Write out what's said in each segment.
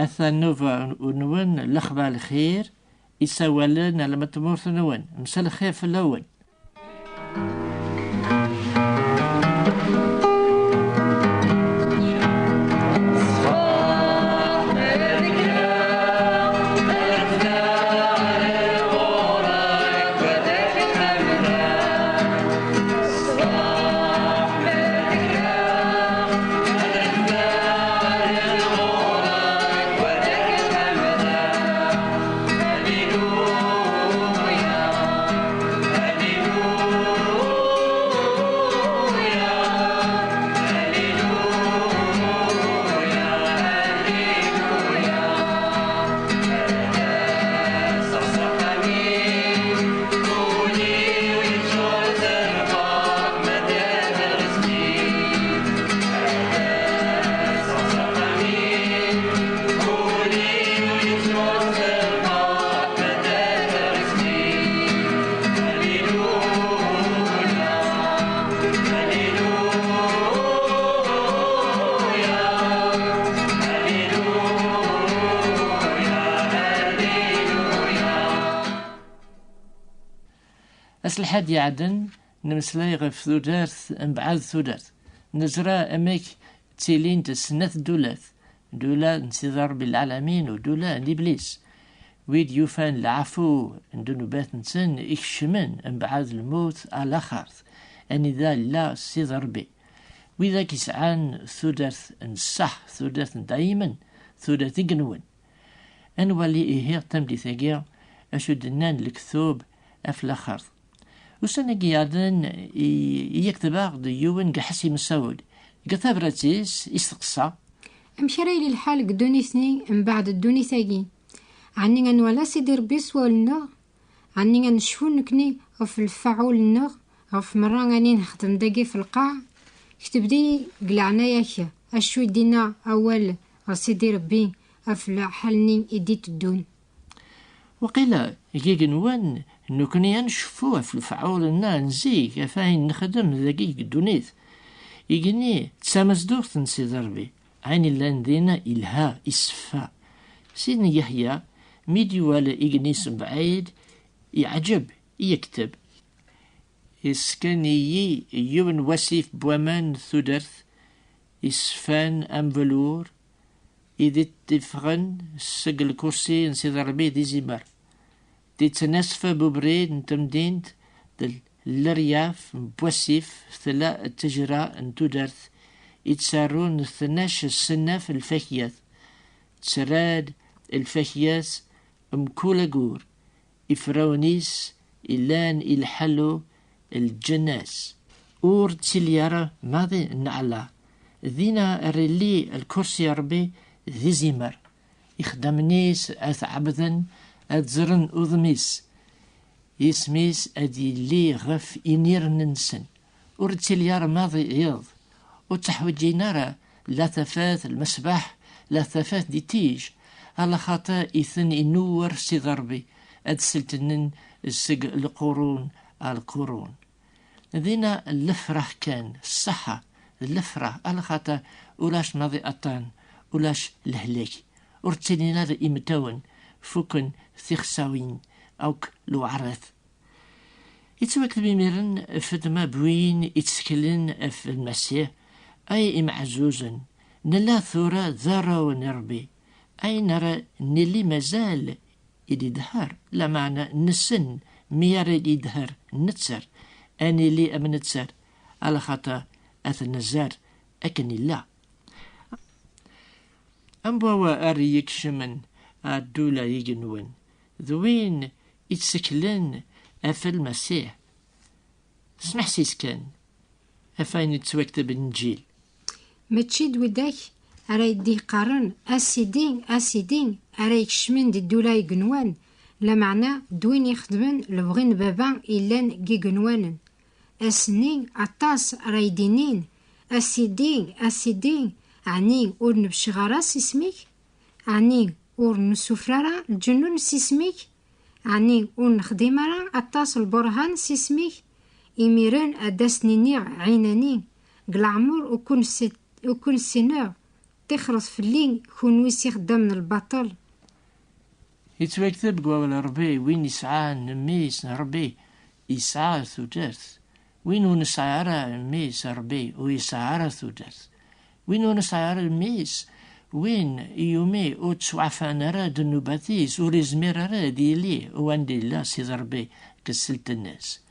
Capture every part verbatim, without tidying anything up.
Ata nnuba-nwen, lexbar lxir, isawalen alamma d tmurt-nwen. Msal xir fell-awen. Ass lḥad iɛedden, nemmeslay ɣef tudert mbeɛd tudert. Neẓra amek ttilint snat ddulat, ddula n Sidi Ṛebbi lɛalamin u ddula n Iblis. Wid yufan leɛfu n ddnubat-nsen ikecmen mbeɛd lmut ar laxert, anida yella Sidi Ṛebbi. Widak yesɛan tudert n ṣṣeḥ, tudert n daymen, tudert igenwen. Ad nwali ihi tameddit-agi acu d-nnan lektub ɣef laxert. Ussan-agi iɛeddan i, i yekteb-aɣ-d yiwen deg Ḥasi Messawed. Deg tabrat-is, isteqsa: Amek ara yili lḥal deg ddunit-nni mbeɛd ddunit-agi? Ɛni ad nwala Sidi Ṛebbi s wawal-nneɣ? Ɛni ad necfu nekni ɣef lfaɛul-nneɣ, ɣef merra ani nexdem dagi f lqaɛ? Kteb-d-iyi deg leɛnaya-k acu i d-inna awal ɣer Sidi Ṛebbi ɣef lḥal-nni i d-iteddun. Waqila, deg igenwan, nekni ad nceffu ɣef lefɛul-nneɣ n zik, ɣef ayen nexdem dagi deg ddunit. Igenni d tamezduɣt n Sidi Ṛebbi, ayen illan dinna ilha, iṣeffa. Sidna Yeḥya, mi d-iwala igenni s mebɛid, iɛǧeb, yekteb: Isken-iyi yiwen wasif n waman n tudert, iṣeffan am velur, i d-itteffɣen seg lkursi n Sidi Ṛebbi d izimer. D-ittnasef ubrid n temdint d leryaf n wasif, tella ttejra n tudert, ittarrun tnac ssnaf lfakyat. Ttrad lfakyat mkul agur, ifrawen-is illan i lḥalu lǧennas. Ur ttili ara maḍi neɛla. Dina ara illi lkursi Ṛebbi d izimer. Ixeddamen-is ad t-ɛebden, ad ẓren udem-is. Isem-is ad yilli ɣef iniren-nsen. Ur ttili ara maḍi iḍ. Ur tteḥwiǧin ara la tafat lmesbeḥ, la tafat di tij, alaxaṭer i ten-inewwer Sidi Ṛebbi, ad seltenen seg lqurun ar lqurun. Dina lefraḥ kan, ṣṣeḥḥa, d lefraḥ, alaxaṭer ulac maḍi aṭṭan, ulac lehlak. Ur ttilin ara imettawen, fuken tixsawin akk lewɛrat. Yettwakteb imiren f tmabwin itteklen f Lmasiḥ. Ay imeɛzuzen, nella tura d arraw n Ṛebbi. Ayen ara nili mazal i d-idehher, lameɛna nessen mi ara d-idehher netter, ad nili am netter, alaxaṭer ad t-nezzer akken illa. Am wawa ara yekecmen ar ddula igenwen, d win itteklen ɣef Lmasiḥ. Smeḥsis kan ɣef wayen yettwakteb n Lǧil. Mačči d widak ara yi-d-iqqaren: "A Sidi, a Sidi", ara ikecmen di ddula igenwan, lameɛna d win ixedmen lebɣi n Baba illan deg igenwanen. Ass-nni, aṭas ara yi-d-inin: "A Sidi, a Sidi, ɛni ur nebciɣ ara s isem-ik? Ɛni ur nessufra ara lǧennun s isem-ik? Ɛni ur nexdim ara aṭas lburhan s isem-ik?" Imiren ad d-asen-iniɣ ɛinani, deg leɛmer ur ken-ssi-, ur ken-ssineɣ, ṭṭixret fell-i, kunwi s ixeddamen n lbaṭel. Yettwakteb deg wawal n Ṛebbi, win yesɛan mmi-s n Ṛebbi, yesɛa tudert. Win ur nesɛi ara mmi-s n Ṛebbi, ur yesɛi ara tudert. Win ur nesɛi ara mmi-s, win iwumi ur ttwaɛfan ara ddnubat-is, ur izmir ara ad yili wanda yella Sidi Ṛebbi deg tselt-nnes.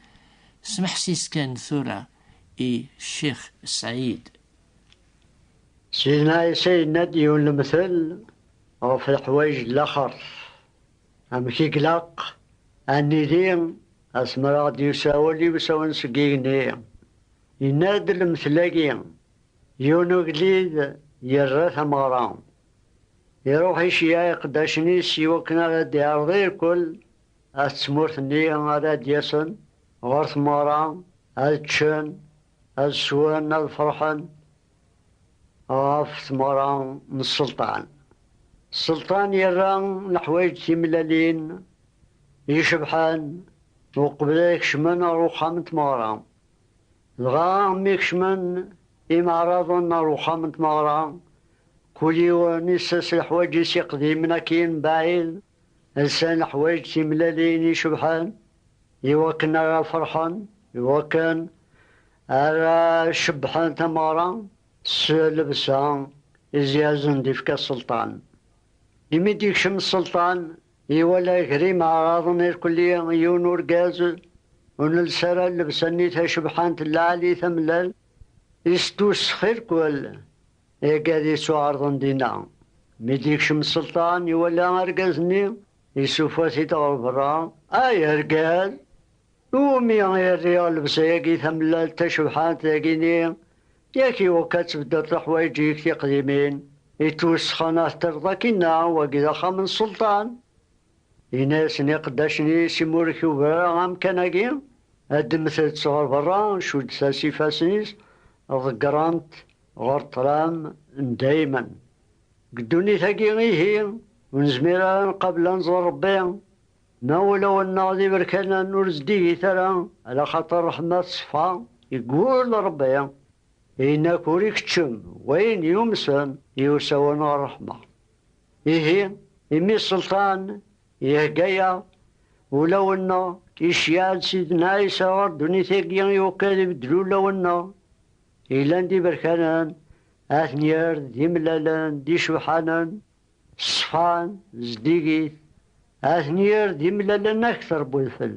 Smeḥsis kan tura i Ccix Saɛid. Sidna Ɛisa yenna-d yiwen lemtel ɣef leḥwayeǧ n laxert. Amek i ilaq ad nili asmi ara ɣ-d-yusa wawal i usawen seg igenni? Yenna-d lemtel-agi, yiwen ugellid yerra tameɣra. Iruḥ iceyyeɛ iqeddacen-is i wakken ara d-iɛreḍ irkel at tmurt-nni ara d-yasen ɣer tmeɣra, ad ččen, ad swen, ad ferḥen ɣef tmeɣra n sselṭan. Sselṭan yerra leḥwayeǧ timellalin icebḥen uqbel ad kecmen ɣer uxxam n tmeɣra. Dɣa mi kecmen imeɛraḍen ɣer uxxam n tmeɣra, kul yiwen issers leḥwayeǧ-is iqdimen akkin mbaɛid, lsan leḥwayeǧ timellalin icebḥen, iwakken ara ferḥen, iwakken ara cebbḥen tameɣra s llebsa i s-yazen d-ifka sselṭan. Imi d-ikcem sselṭan, iwala gar imeɛraḍen irkelli yiwen urgaz ur nelsi ara llebsa-nni tacebḥant lɛali tamellalt, istussx irkel, agad yettuɛerḍen dinna. Mi d-ikcem sselṭan, iwala argaz-nni, isufa-t-id ɣer berra. Ay argaz, iwumi i rriɣ llebsa-agi tamellalt tacebḥant dagini? Yak iwekka ad tbeddeḍ leḥwayeǧ-ik tiqdimin itwesxen, ad t-terreḍ akkinna, wagi d axxam n sselṭan. Yenna-yasen iqeddacen-is, imi ur ikubir ara amkan-agi, ddmet-t ɣer berra, cuddet-as ifassen-is, ḍeggren-t ɣer ṭṭlam n daymen. Deg ddunit-agi ihi, ur nezmir ara ad nqabel ad nẓer Ṛebbi, ma ulawen-nneɣ d iberkanen ur zdigit ara, ala xaṭer ṛṛeḥma teṣfa, iggul Ṛebbi. Yenna-k ur ikeččem wayen yumsen i usawen ɣer ṛṛeḥma. Ihi, imi sselṭan ihegga-yaɣ ulawen-nneɣ, iceyyeɛ-d Sidna Ɛisa ɣer ddunit-agi i wakk ad ibeddel ulawen-nneɣ. Yellan d iberkanen, ad ten-yerr d imellalen, d icebḥanen, ṣfan, zeddigit, ad ten-yerr d imellalen akter n wedfel.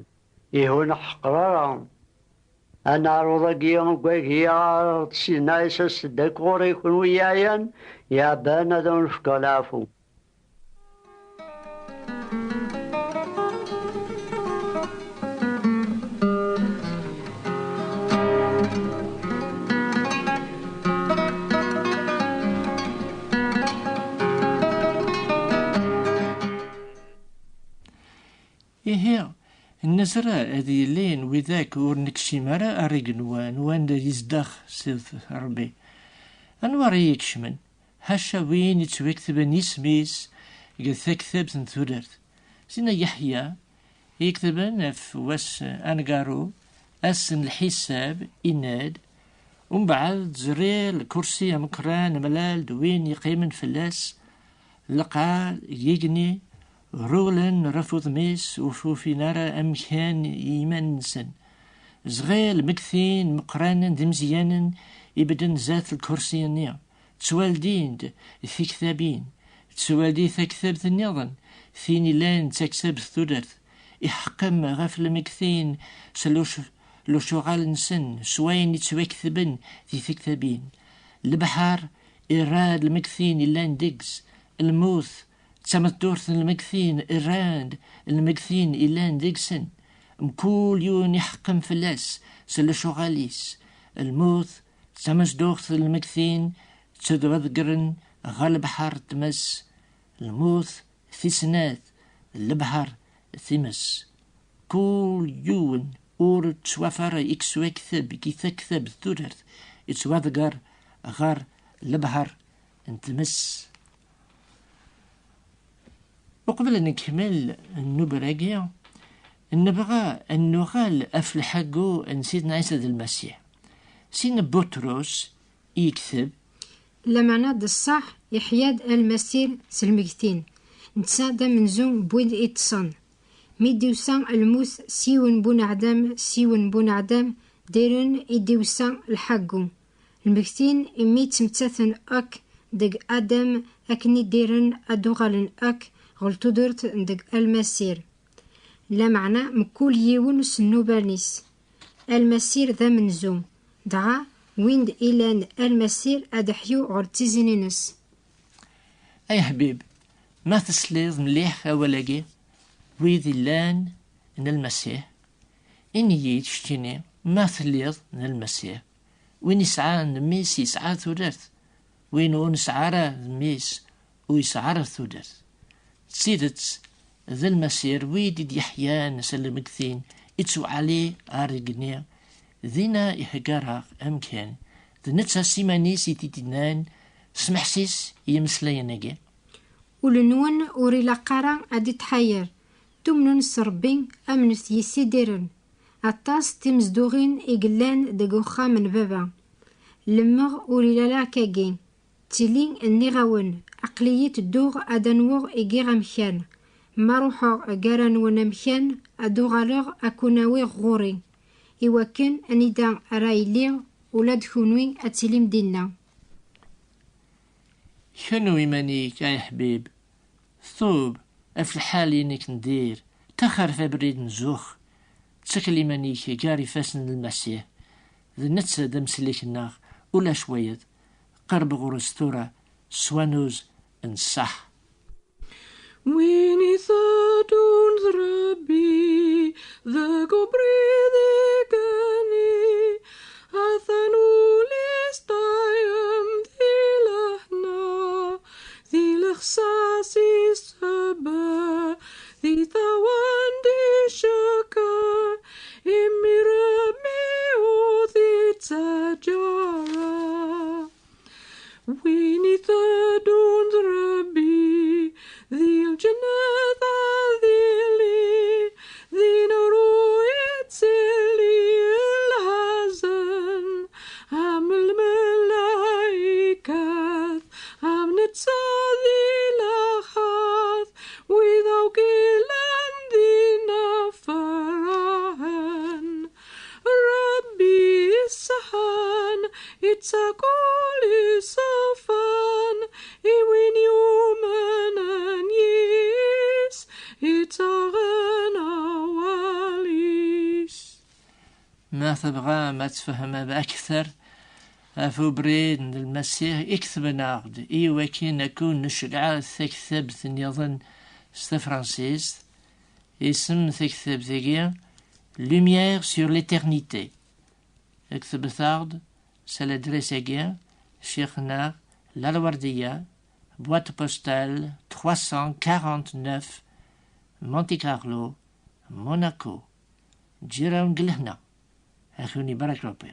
Ihi ur neḥqer ara. Ad neɛruḍ agi deg wagi ara ɣ-d Sidna Ɛisa, sed akk ɣur-i kunwi yeɛyan, yeɛban ad awen-fkeɣ leɛfu. Ihi, nezra ad yilin widak ur nekcim ara ar igenwan wanda yezdeɣ Ssid Ṛebbi. Anwa ara ikecmen? Ḥaca win yettwaketben isem-is deg taktabt n tudert. Sidna Yeḥya, iketben ɣef wass aneggaru, ass n lḥisab, yenna-d, umbeɛd ẓriɣ lkursi ameqqran amellal d win yeqqimen fell-as, lqaɛa d yigenni rewlen ɣef wudem-is, ur ufin ara amkan i yiman-nsen. Ẓriɣ lmegtin meqqranen d imezyanen ibedden zdat lkursi-nni, ttwaldin-d tiktabin, ttwaldi taktabt nniḍen, tin illan d taktabt n tudert, iḥeqqem ɣef lmegtin s luc-, lucuɣal-nsen s wayen yettwaketben di tektabin. Lebḥer irra-d lmegtin illan deg-s, lmut d tameddurt n lmegtin rran-d lmegtin illan deg-sen, mkul yiwen iḥeqqem fell-as s lecuɣal-is. Lmut d tamezduɣt n lmegtin ttwadegren ɣer lebḥer n tmes, lmut tis snat, lebḥer times. Kul yiwen ur ttwaf ara yettwakteb deg taktabt n tudert, yettwadegger ɣer lebḥer n tmes. Uqbel ad nkemmel nnumer-agi, nebɣa ad nuɣal ɣef lḥeggu n Sidna Ɛisa d Lmasiḥ. Sidna Buṭrus yekteb, Lameɛna d ṣṣeḥ, iḥya-d Almasir s lmegtin, netta d amenzu n wid iṭṭsen. Mi d-iwsa lmut s yiwen n uneɛdam, s yiwen n uneɛdam, ddiren i d-iwsa lḥaggu. Lmegtin imi ttmettaten akk deg Adam, akken i ddiren ad uɣalen akk ɣer tudert deg Almasir. Lameɛna mkul yiwen s nnuba-is. Almasir d amenzu, dɣa win d ilan Almasir ad iḥyu ɣer tizin-ines. Ay aḥbib, ma tesliḍ mliḥ awal-agi, wid illan n Lmasiḥ, ini-yi-d keččini ma telliḍ n Lmasiḥ. Win isɛan mmi-s yesɛa tudert, win ur nesɛi ara mmi-s ur yesɛi ara tudert. D tidet, d Lmasiḥ wid i d-yeḥyan s lmegtin, ittewɛali ar igenni, dinna iheggar-aɣ amkan. D netta s iman-is i t-id-yennan, smeḥsis i yimeslayen-agi. Ul-nwen ur ilaq ara ad itḥayar. Tumnen s Ṛebbi, amnet yis-i ddiren. Aṭas timezduɣin i yellan deg uxxam n baba. Lemmeɣ ur ilal akkagi. Tili nniɣ-awen, aql-iyi tedduɣ ad anwuɣ igiɣ amkan. Ma ruḥeɣ gar-nwen amkan, ad uɣaleɣ ad kun-awiɣ ɣur-i, iwakken anida ara iliɣ, ula d kunwi ad tilim dinna. Knu iman-ik, ay aḥbib, tub ɣef lḥal-inek n dir, taxer f abrid n zux, ttakel iman-ik gar ifassen n Lmasiḥ, d netta d amsellek-nneɣ, ulac wayeḍ, qerreb ɣur-s tura s wanuz n ṣṣeḥ. Win iteddun d Ṛebbi deg ubrid igenni, atan ul-is ṭṭayem di lehna, di lexṣaṣ isebba, di ṭṭawan di ccekker, imir-a mi ur t-ittaǧǧa ara. Win iteddun d Ṛebbi, di lǧennet ad yili, din ur yettili lḥazen, am lmelaykat, am netta di lexxaṣ, wid akk illan dinna ferḥen. Ṛebbi iṣeḥḥan, ittak ul iṣefan, i win yumnen yis, ittaɣen awal-is. Ma tebɣam ad tfehmem akter ɣef ubrid n Lmasiḥ, ikteb-aɣ-d i wakken ad kun-necreɛ taktabt nniḍen s tefransist. Isem taktabt-agi, Lumière sur l'éternité. Ktbet-aɣ-d s ladres-agi, ccix-nneɣ, Lal Wardiya, boîte postale trois cent quarante-neuf, Monte Carlo, Monaco. Ǧǧir-awen deg lehna. Ad ken-ibarek Ṛebbi.